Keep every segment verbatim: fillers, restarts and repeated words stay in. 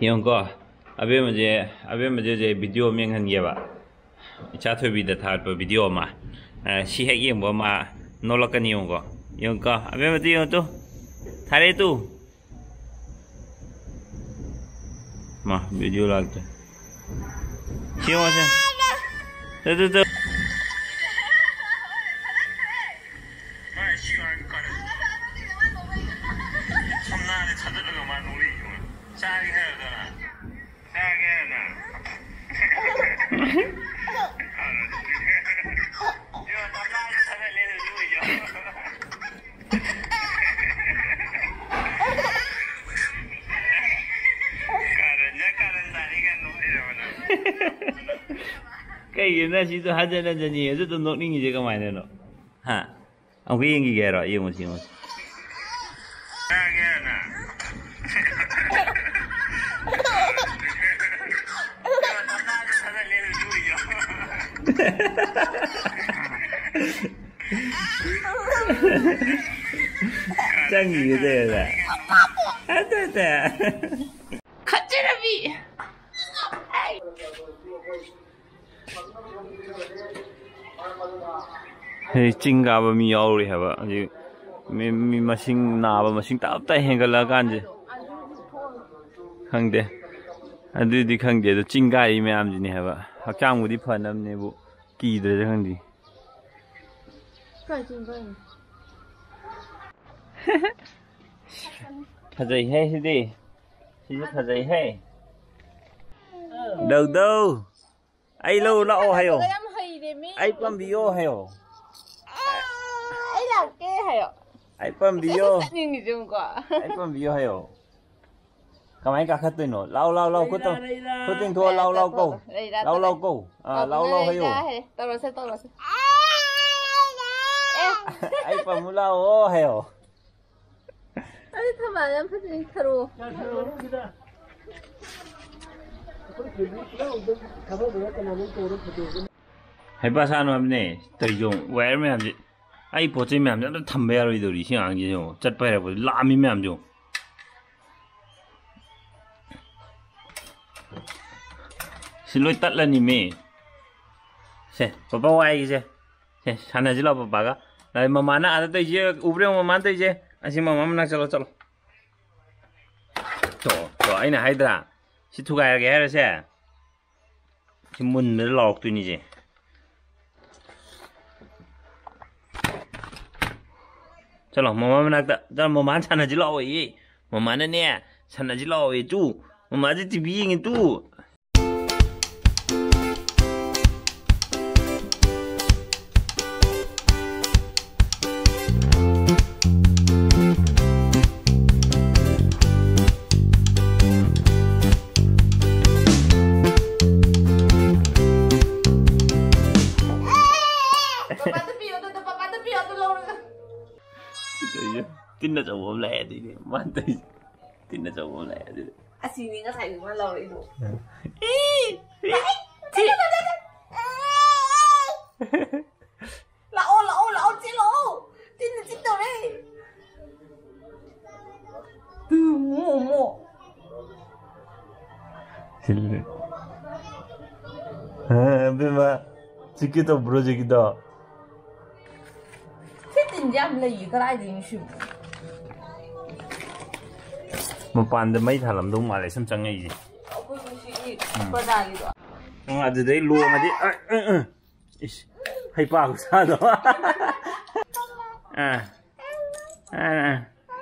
ꯌꯦꯡꯉꯨꯀꯣ, ꯑꯕꯦꯝꯃꯁꯦ, ꯑꯕꯦꯝꯃꯁꯦ ꯍꯧꯖꯤꯛ ꯚꯤꯗꯤꯑꯣ ꯑꯃ ꯌꯦꯡꯍꯟꯒꯦꯕ꯫ ꯏꯆꯥ ꯊꯣꯏꯕꯤꯗ ꯊꯥꯒꯠꯄ ꯚꯤꯗꯤꯑꯣ ꯑꯃ꯫ ꯑ, ꯁꯤ ꯍꯦꯛ ꯌꯦꯡꯕ ꯑꯃ ꯅꯣꯛꯂꯛꯀꯅꯤ꯫ ꯌꯦꯡꯉꯨꯀꯣ, ꯌꯦꯡꯉꯨꯀꯣ, ꯑꯕꯦꯝꯃꯗꯤ ꯌꯦꯡꯉꯨ ꯇꯨ꯫ ꯊꯥꯔꯛꯑꯦ ꯇꯨ꯫ ꯃꯥ, ꯚꯤꯗꯤꯑꯣ ꯂꯥꯛꯇ꯭ꯔꯦ꯫ ꯁꯤ ꯌꯦꯡꯉꯣ, ꯁꯦ꯫ Two, two, two. ꯃꯥ ꯁꯤ ꯑꯉꯥꯡꯗꯣ ꯀꯔꯟ-, ꯁꯝꯅꯥꯗꯤ ꯊꯥꯗꯠꯂꯒ ꯃꯥ ꯅꯣꯛꯂꯛꯏ ꯌꯦꯡꯉꯣ꯫ ꯆꯥꯒꯦ ꯍꯥꯏꯔꯗꯅ꯫ ꯆꯥꯒꯦ ꯍꯥꯏꯔꯗꯅ꯫ ꯌꯦꯡꯉꯣ, ꯁꯝꯅꯥꯗꯤ ꯊꯥꯗꯠꯂꯦ ꯑꯗꯨꯁꯨ ꯌꯦꯡꯉꯣ꯫ ꯀꯥꯔꯟꯁꯦ ꯀꯥꯔꯟ ꯇꯥꯔꯦ ꯀꯥꯏꯅ ꯅꯣꯛꯂꯤꯔꯕ ꯅꯪ? ꯀꯩꯒꯤꯅꯣ ꯁꯤꯁꯨ ꯍꯟꯖꯟ ꯍꯟꯖꯟ ꯌꯦꯡꯉꯁꯨ ꯑꯗꯨꯝ ꯅꯣꯛꯅꯤꯡꯉꯤꯁꯦ ꯀꯃꯥꯏꯅꯅꯣ? ꯍꯥ? ꯑꯃꯨꯛꯀ ꯌꯦꯡꯈꯤꯒꯦ ꯍꯥꯏꯔꯣ? ꯌꯦꯡꯉꯨꯁꯤ, ꯌꯦꯡꯉꯨꯁꯤ꯫ ꯆꯥꯒꯦ ꯍꯥꯏꯔꯗꯅ꯫ ꯆꯪꯉꯤꯒꯦ ꯇꯧꯋꯦꯗ꯫ ꯑꯗꯨꯗ꯫ ꯈꯠꯆꯔꯕꯤ! ꯍꯧꯖꯤꯛ ꯆꯤꯡ ꯀꯥꯕ ꯃꯤ ꯌꯥꯎꯔꯤ ꯍꯥꯏꯕ꯫ ꯍꯧꯖꯤꯛ ꯃꯤ, ꯃꯤ ꯃꯁꯤꯡ, ꯅꯥꯕ ꯃꯁꯤꯡ ꯇꯞ ꯇꯞ ꯍꯦꯟꯒꯠꯂꯛꯑꯀꯥꯟꯁꯦ꯫ ꯈꯪꯗꯦ꯫ ꯑꯗꯨꯗꯤ ꯈꯪꯗꯦ꯫ ꯑꯗꯣ ꯆꯤꯡ ꯀꯥꯔꯤ ꯃꯌꯥꯝꯁꯤꯅꯦ ꯍꯥꯏꯕ꯫ ꯍꯛꯆꯥꯡꯕꯨꯗꯤ ꯐꯅꯕꯅꯦꯕꯨ ꯀꯤꯗ꯭ꯔꯗꯤ ꯈꯪꯗꯦ꯫ ꯀꯥꯏ ꯆꯤꯡ ꯀꯥꯏꯅꯣ? ꯐꯖꯩꯍꯦ ꯁꯤꯗꯤ꯫ ꯁꯤꯁꯨ ꯐꯖꯩꯍꯦ꯫ ꯗꯧꯗꯧ꯫ ꯑꯩ ꯂꯧ ꯂꯥꯛꯑꯣ ꯍꯥꯏꯌꯣ꯫ ꯌꯥꯝ ꯍꯩꯔꯦ ꯃꯤ꯫ ꯑꯩ ꯄꯥꯝꯕꯤꯌꯣ ꯍꯥꯏꯌꯣ꯫ ꯑꯩ ꯂꯥꯛꯀꯦ ꯍꯥꯏꯌꯣ꯫ ꯑꯩ ꯄꯥꯝꯕꯤꯌꯣ꯫ ꯆꯠꯅꯤꯡꯉꯤꯁꯦ ꯌꯦꯡꯉꯨꯀꯣ꯫ ꯑꯩ ꯄꯥꯝꯕꯤꯌꯣ ꯍꯥꯏꯌꯣ꯫ ꯀꯃꯥꯏꯅ ꯀꯥꯈꯠꯇꯣꯏꯅꯣ? ꯂꯥꯎ, ꯂꯥꯎ, ꯂꯥꯎ, ꯈꯨꯠ ꯇꯧ-, ꯈꯨꯠ ꯇꯤꯡꯊꯣꯛꯑꯣ, ꯂꯥꯎ, ꯂꯥꯎ, ꯀꯧ꯫ ꯂꯩꯔꯥ ꯂꯥꯎ, ꯂꯥꯎ, ꯇꯧꯔꯦ꯫ ꯀꯧ꯫ ꯑꯥ, ꯂꯥꯎ, ꯂꯥꯎ ꯍꯥꯏꯌꯣ꯫ ꯂꯩꯔꯥ ꯍꯥꯏ꯫ ꯇꯧꯔꯁꯦ, ꯇꯧꯔꯁꯦ꯫ ꯑꯦ꯫ ꯑꯩ ꯄꯥꯝꯃꯨ ꯂꯥꯛꯑꯣ ꯍꯥꯏꯌꯣ꯫ ꯑꯩ ꯊꯝꯕꯥꯜ ꯌꯥꯝ ꯐꯖꯩ, ꯊꯔꯣ꯫ ꯍꯩꯄꯥ ꯁꯥꯅꯨ ꯍꯥꯏꯕꯅꯦ꯫ ꯇꯧꯔꯤꯁꯦ ꯌꯦꯡꯉꯣ, ꯋꯥꯌꯔ ꯃꯌꯥꯝꯁꯦ꯫ ꯑꯩ ꯄꯣꯠ ꯆꯩ ꯃꯌꯥꯝꯁꯦ ꯑꯝꯇ ꯊꯝꯕ ꯌꯥꯔꯣꯏꯗꯧꯔꯤ꯫ ꯁꯤ ꯑꯉꯥꯡꯁꯦ ꯌꯦꯡꯉꯣ, ꯆꯠꯄ ꯍꯩꯔꯛꯄꯗ ꯂꯥꯝꯃꯤ ꯃꯌꯥꯝꯁꯦ ꯌꯦꯡꯉꯣ꯫ ꯁꯤ ꯂꯣꯏ ꯇꯠꯂꯅꯤꯃꯤ꯫ ꯁꯦ, ꯄꯄꯥ ꯋꯥꯏꯒꯤꯁꯦ꯫ ꯁꯦ, ꯁꯥꯟꯅꯁꯤ ꯂꯥꯛꯑꯣ ꯄꯄꯥꯒ꯫ ꯑꯗꯩ ꯃꯃꯥꯅ ꯑꯥꯗ ꯇꯧꯔꯤꯁꯦ ꯎꯕ꯭ꯔꯥ ꯌꯦꯡꯉꯣ, ꯃꯃꯥꯅ ꯇꯧꯔꯤꯁꯦ꯫ ꯑꯁꯤ ꯃꯃꯥ ꯃꯅꯥꯛ ꯆꯠꯂꯣ, ꯆꯠꯂꯣ꯫ ꯇꯣ, ꯇꯣ, ꯑꯩꯅ ꯍꯥꯏꯗ꯭ꯔꯥ? ꯁꯤ ꯊꯨꯒꯥꯏꯔꯒꯦ ꯍꯥꯏꯔꯁꯦ꯫ ꯁꯤ ꯃꯨꯟꯕꯗ ꯂꯥꯎꯔꯛꯇꯣꯏꯅꯤꯁꯦ꯫ ꯆꯠꯂꯣ, ꯃꯃꯥ ꯃꯅꯥꯛꯇ꯫ ꯆꯠꯂꯣ, ꯃꯃꯥꯅ ꯁꯥꯟꯅꯁꯤ ꯂꯥꯛꯑꯣꯌꯦ꯫ ꯃꯃꯥꯅꯅꯦ, ꯁꯥꯟꯅꯁꯤ ꯂꯥꯛꯑꯣꯌꯦ꯫ ꯇꯨ, ꯃꯃꯥꯁꯦ ꯇꯤ ꯚꯤ ꯌꯦꯡꯉꯤ ꯇꯨ꯫ ꯄꯄꯥꯗ ꯄꯤꯌꯣ, ꯑꯗꯨꯗ ꯄꯄꯥꯗ ꯄꯤꯌꯣ, ꯑꯗꯨ ꯂꯧꯔꯒ꯫ ꯁꯤ ꯇꯧꯔꯤꯁꯦ꯫ ꯇꯤꯟ ꯑꯆꯧꯕ ꯑꯃ ꯂꯥꯛꯑꯦ ꯑꯗꯨꯏꯅꯦ꯫ ꯃꯥꯅ ꯇꯧꯔꯤꯁꯦ꯫ ꯇꯤꯟ ꯑꯆꯧꯕ ꯑꯃ ꯂꯥꯛꯑꯦ ꯑꯗꯨꯗꯤ꯫ ꯑꯁꯤꯅꯤ ꯉꯁꯥꯏ ꯃꯥ ꯂꯧꯔꯛꯏꯗꯣ꯫ ꯂꯥꯛꯑꯣ, ꯂꯥꯛꯑꯣ, ꯂꯥꯛꯑꯣ, ꯆꯦꯜꯂꯛꯑꯣ꯫ ꯇꯤꯟꯅ ꯆꯤꯛꯇꯧꯔꯦ꯫ ꯇꯨ, ꯃꯣ, ꯃꯣ꯫ ꯁꯤꯜꯂꯦ꯫ ꯑ, ꯏꯕꯦꯝꯃ, ꯆꯤꯛꯀꯦ ꯇꯧꯕ꯭ꯔꯣ ꯍꯧꯖꯤꯛꯀꯤꯗꯣ? ꯁꯤ ꯇꯤꯟꯁꯦ ꯌꯥꯝ ꯂꯩꯌꯦ, ꯀꯗꯥꯏꯗꯩꯅꯣ ꯁꯤꯕꯨ? ꯃꯄꯥꯟꯗ ꯃꯩ ꯊꯥꯜꯂꯝꯗꯧ ꯃꯥꯜꯂꯦ ꯁꯨꯝ ꯆꯪꯉꯛꯏꯁꯦ꯫ ꯑꯩꯈꯣꯏꯒꯤ ꯁꯤꯒꯤ ꯎꯝ꯫ ꯄꯔꯗꯥꯒꯤꯗꯣ꯫ ꯎꯝ, ꯑꯗꯨꯗꯩ ꯂꯣꯡꯉꯗꯤ, ꯑ, ꯑ, ꯑ꯫ ꯏꯁ, ꯍꯩꯄꯥ ꯈꯨꯁꯥꯗꯣ꯫ ꯑ, ꯑ, ꯑ,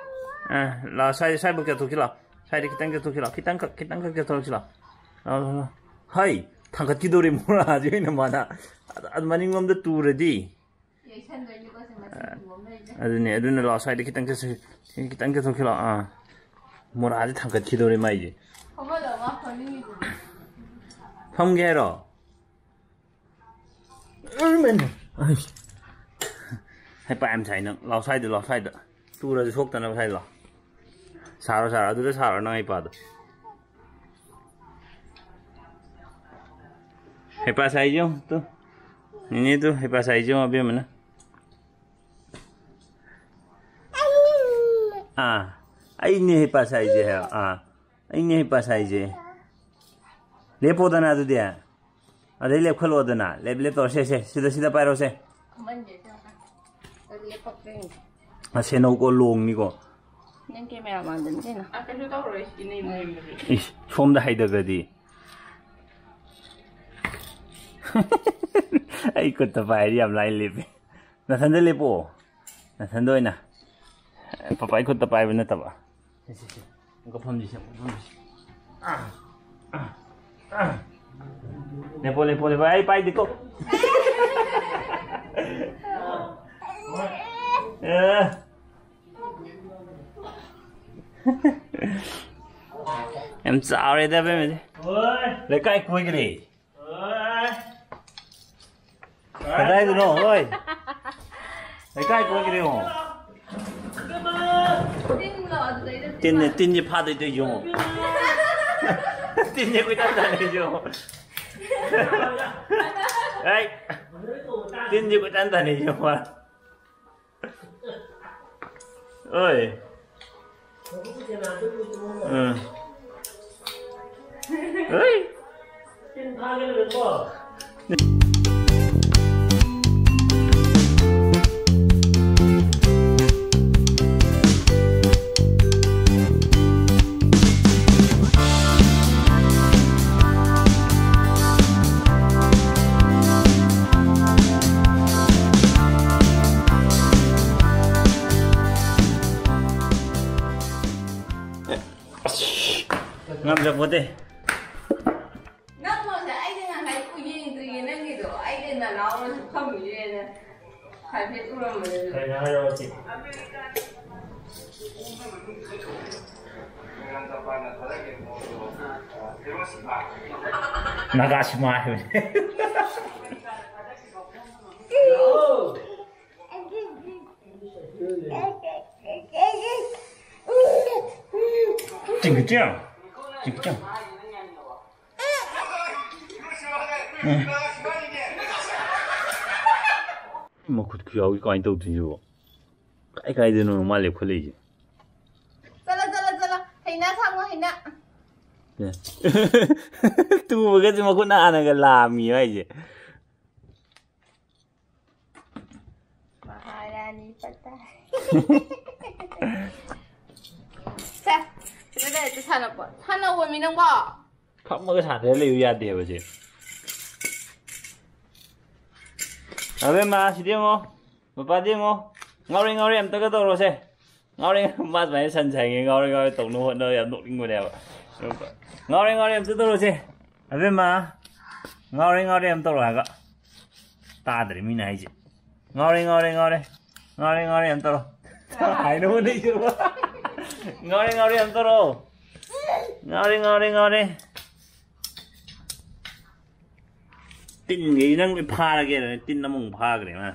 ꯑ, ꯂꯥꯛꯑꯣ, ꯁ꯭ꯋꯥꯏ, ꯁ꯭ꯋꯥꯏꯐꯥꯎ ꯆꯠꯊꯣꯛꯈꯤ ꯂꯥꯛꯑꯣ꯫ ꯁ꯭ꯋꯥꯏꯗ ꯈꯤꯇꯪ ꯆꯠꯊꯣꯛꯈꯤ ꯂꯥꯛꯑꯣ꯫ ꯈꯤꯇꯪꯈꯛ, ꯈꯤꯇꯪꯈꯛ ꯆꯠꯊꯣꯛꯈꯤ ꯂꯥꯛꯑꯣ꯫ ꯂꯥꯛꯑꯣ, ꯂꯥꯛꯑꯣ, ꯂꯥꯛꯑꯣ꯫ ꯍꯩ, ꯊꯥꯡꯒꯠꯈꯤꯗꯧꯔꯦ ꯃꯣꯔꯥꯁꯦ ꯑꯣꯏꯅ ꯃꯥꯅ꯫ ꯑꯗ, ꯑꯗ ꯃꯅꯤꯡꯂꯣꯝꯗ ꯇꯨꯔꯗꯤ꯫ ꯌꯩꯁꯟꯗꯣꯏꯅꯤꯀꯣ ꯁꯤ ꯃꯆꯤꯟ ꯑ, ꯇꯨꯕ ꯑꯃ ꯂꯩꯔꯤꯁꯦ꯫ ꯑꯗꯨꯅꯦ, ꯑꯗꯨꯅ ꯂꯥꯛꯑꯣ, ꯁ꯭ꯋꯥꯏꯗ ꯈꯤꯇꯪ ꯆꯠꯁꯤ, ꯈꯤꯇꯪ ꯆꯠꯊꯣꯛꯈꯤ ꯂꯥꯛꯑꯣ꯫ ꯑꯥ꯫ ꯃꯣꯔꯥꯁꯦ ꯊꯥꯡꯒꯠꯈꯤꯗꯧꯔꯦ ꯃꯥꯏꯁꯦ꯫ ꯐꯝꯍꯜꯂꯒ ꯐꯝꯅꯤꯡꯉꯤꯗꯨꯗꯤ꯫ ꯐꯝꯒꯦ ꯍꯥꯏꯔꯣ? ꯎꯝ, ꯑꯩ꯫ ꯍꯩꯄꯥ ꯌꯥꯝ ꯁꯥꯏ ꯅꯪ꯫ ꯂꯥꯎ ꯁ꯭ꯋꯥꯏꯗ, ꯂꯥꯎ ꯁ꯭ꯋꯥꯏꯗ꯫ ꯇꯨꯔꯁꯨ ꯁꯣꯛꯇꯅꯕ ꯁ꯭ꯋꯥꯏꯗ ꯂꯥꯎ꯫ ꯁꯥꯔꯣ, ꯁꯥꯔꯣ꯫ ꯑꯗꯨꯗ ꯁꯥꯔꯣ ꯅꯪ ꯍꯩꯄꯥꯗꯣ꯫ ꯍꯩꯄꯥ ꯁꯥꯏꯁꯦ ꯌꯦꯡꯉꯨ, ꯇꯨ꯫ ꯅꯦꯅꯦ ꯇꯨ, ꯍꯩꯄꯥ ꯁꯥꯏꯁꯦ ꯌꯦꯡꯉꯨ, ꯑꯕꯦꯝꯃꯅ꯫ ꯑꯥ, ꯑꯩꯅꯦ ꯍꯩꯄꯥ ꯁꯥꯏꯁꯦ ꯍꯥꯏꯌꯣ꯫ ꯑꯥ, ꯑꯩꯅꯦ ꯍꯩꯄꯥ ꯁꯥꯏꯁꯦ꯫ ꯂꯦꯞꯄꯣꯗꯅ ꯑꯗꯨꯗꯤ꯫ ꯑꯗꯩ ꯂꯦꯞꯈꯠꯂꯣꯗꯅ꯫ ꯂꯦꯞ, ꯂꯦꯞ ꯇꯧꯔ꯫ ꯁꯦ, ꯁꯦ, ꯁꯤꯗ, ꯁꯤꯗ ꯄꯥꯏꯔꯣ, ꯁꯦ꯫ ꯈꯨꯃꯟꯁꯦ ꯁꯤꯗ ꯂꯦꯞꯄꯛꯀꯦ꯫ ꯑꯁꯦ ꯅꯧꯀꯣ ꯂꯣꯡꯅꯤꯀꯣ꯫ ꯅꯪ ꯀꯦꯃꯦꯔꯥ ꯃꯥꯟꯗꯅꯤ ꯀꯩꯅꯣ꯫ ꯑ, ꯀꯩꯁꯨ ꯇꯧꯔꯣꯏ, ꯁꯤꯗꯤ ꯅꯦꯝꯕꯒꯤ꯫ ꯏꯁ, ꯁꯣꯝꯗ ꯍꯥꯏꯗꯒꯗꯤ꯫ ꯑꯩ ꯈꯨꯠꯇ ꯄꯥꯏꯔꯗꯤ ꯌꯥꯝ ꯂꯥꯏꯅ ꯂꯦꯞꯄꯦ꯫ ꯅꯊꯟꯗ ꯂꯦꯞꯄꯣ꯫ ꯅꯊꯟꯗ ꯑꯣꯏꯅ꯫ ꯄꯄꯥꯒꯤ ꯈꯨꯠꯇ ꯄꯥꯏꯕ ꯅꯠꯇꯕ꯫ ꯁꯦ, ꯁꯦ, ꯁꯦ꯫ ꯑꯃꯨꯛꯀ ꯐꯝꯁꯤ, ꯁꯦ, ꯑꯃꯨꯛꯀ ꯐꯝꯁꯤ꯫ ꯑꯥ, ꯑꯥ, ꯑꯥ꯫ ꯂꯦꯞꯄꯣ, ꯂꯦꯞꯄꯣ, ꯂꯦꯞꯄꯣ꯫ ꯑꯩ ꯄꯥꯏꯗꯦꯀꯣ꯫ ꯑꯦ꯫ ꯌꯥꯝ ꯆꯥꯎꯔꯦꯗ, ꯑꯕꯦꯝꯃꯗꯤ꯫ ꯂꯩꯀꯥꯏ ꯀꯣꯏꯈ꯭ꯔꯦ꯫ ꯀꯗꯥꯏꯗꯅꯣ? ꯍꯣꯏ꯫ ꯂꯩꯀꯥꯏ ꯀꯣꯏꯈ꯭ꯔꯦ ꯌꯦꯡꯉꯣ꯫ ꯇꯤꯟꯂꯣ ꯑꯗꯨꯗꯩꯗ ꯇꯤꯟ? ꯇꯤꯟꯅꯦ, ꯇꯤꯟꯁꯦ ꯐꯥꯗꯣꯏꯗꯣ ꯌꯦꯡꯉꯣ꯫ ꯇꯤꯟꯁꯦ ꯀꯣꯏꯇꯥꯟ ꯇꯥꯟꯅꯩ ꯌꯦꯡꯉꯣ꯫ ꯑꯩ ꯇꯤꯟꯁꯦ ꯀꯣꯏꯇꯥꯟ ꯇꯥꯟꯅꯩ ꯌꯦꯡꯉꯣ꯫ ꯑꯣꯏ꯫ ꯎꯝ꯫ ꯑꯣꯏ꯫ ꯑꯁ, ꯉꯝꯖꯄꯣꯠꯇꯦ꯫ ꯅꯪ ꯉꯁꯥꯏ ꯑꯩꯅ ꯉꯁꯥꯏ ꯌꯦꯡꯗ꯭ꯔꯤꯌꯦ ꯅꯪꯒꯤꯗꯣ꯫ ꯑꯩꯗꯤ ꯅꯅꯥꯎꯅꯁꯨ ꯐꯝꯃꯤꯔꯦꯅ ꯍꯥꯏꯐꯦꯠ ꯎꯔꯝꯕꯅꯦ꯫ ꯀꯩꯅꯣ ꯍꯥꯏꯔꯛꯑꯣ ꯁꯤ꯫ ꯅꯥꯒꯥꯁꯤꯃꯥ ꯍꯥꯏꯕꯅꯦ꯫ ꯆꯤꯡꯒꯤꯆꯤꯡ꯫ ꯆꯤꯡꯒꯤꯆꯤꯡ꯫ ꯎꯝ꯫ ꯃꯈꯨꯠ ꯈꯨꯌꯥꯎꯁꯤ ꯀꯃꯥꯏꯅ ꯇꯧꯗꯣꯏꯁꯤꯕꯣ? ꯀꯥꯏ ꯀꯥꯏꯗꯅꯣ ꯃꯥ ꯂꯦꯞꯈꯠꯂꯛꯏꯁꯦ? ꯆꯠꯂꯣ, ꯆꯠꯂꯣ, ꯆꯠꯂꯣ꯫ ꯍꯩꯅ ꯁꯥꯡꯉꯣ, ꯍꯩꯅ꯫ ꯇꯨꯕꯒꯁꯦ ꯃꯈꯨꯠꯅ ꯍꯥꯟꯅꯒ ꯂꯥꯝꯃꯤ ꯍꯥꯏꯁꯦ꯫ ꯃꯍꯥꯔꯥꯅꯤ ꯄꯇꯥ꯫ ꯁꯦ, ꯁꯤꯗ ꯂꯩꯔꯦ, ꯁꯥꯟꯅꯄꯣꯠ꯫ ꯁꯥꯟꯅꯧꯑꯣꯃꯤ ꯅꯪꯕꯣ꯫ ꯐꯝꯃꯒ ꯁꯥꯟꯅꯔ ꯂꯩꯌꯨ ꯌꯥꯗꯦꯕ ꯁꯦ꯫ ꯑꯕꯦꯝꯃ ꯁꯤꯗꯤ ꯌꯦꯡꯉꯣ꯫ ꯃꯄꯥꯗꯤ ꯌꯦꯡꯉꯣ꯫ ꯉꯥꯎꯔꯦ ꯉꯥꯎꯔꯦ ꯑꯝꯇꯒ ꯇꯧꯔꯣꯁꯦ꯫ ꯉꯥꯎꯔꯦ꯫ ꯃꯥ ꯁꯨꯃꯥꯏꯅ ꯁꯟ ꯁꯥꯏꯉꯩ ꯉꯥꯎꯔꯦ ꯉꯥꯎꯔꯦ ꯇꯧꯅꯕ ꯍꯣꯠꯅꯕ ꯌꯥꯝ ꯅꯣꯛꯅꯤꯡꯕꯅꯦꯕ꯫ ꯉꯥꯎꯔꯦ ꯉꯥꯎꯔꯦ ꯑꯝꯇ ꯇꯧꯔꯣꯁꯦ꯫ ꯑꯕꯦꯝꯃ꯫ ꯉꯥꯎꯔꯦ ꯉꯥꯎꯔꯦ ꯑꯝ ꯇꯧꯔꯣ ꯍꯥꯏꯒ꯫ ꯇꯥꯗ꯭ꯔꯦ ꯃꯤꯅ ꯍꯥꯏꯁꯦ꯫ ꯉꯥꯎꯔꯦ ꯉꯥꯎꯔꯦ ꯉꯥꯎꯔꯦ꯫ ꯉꯥꯎꯔꯦ ꯉꯥꯎꯔꯦ ꯑꯝ ꯇꯧꯔꯣ꯫ ꯍꯥꯏꯅꯕ ꯂꯩꯇ꯭ꯔꯕ꯫ ꯉꯥꯎꯔꯦ ꯉꯥꯎꯔꯦ ꯑꯝ ꯇꯧꯔꯣ꯫ ꯉꯥꯎꯔꯦ ꯉꯥꯎꯔꯦ ꯉꯥꯎꯔꯦ꯫ ꯇꯤꯟꯈꯩ ꯅꯪ ꯂꯣꯏ ꯐꯥꯔꯒꯦꯅ ꯇꯤꯟ ꯑꯃꯃꯨꯛ ꯐꯥꯈ꯭ꯔꯦ ꯃꯥ꯫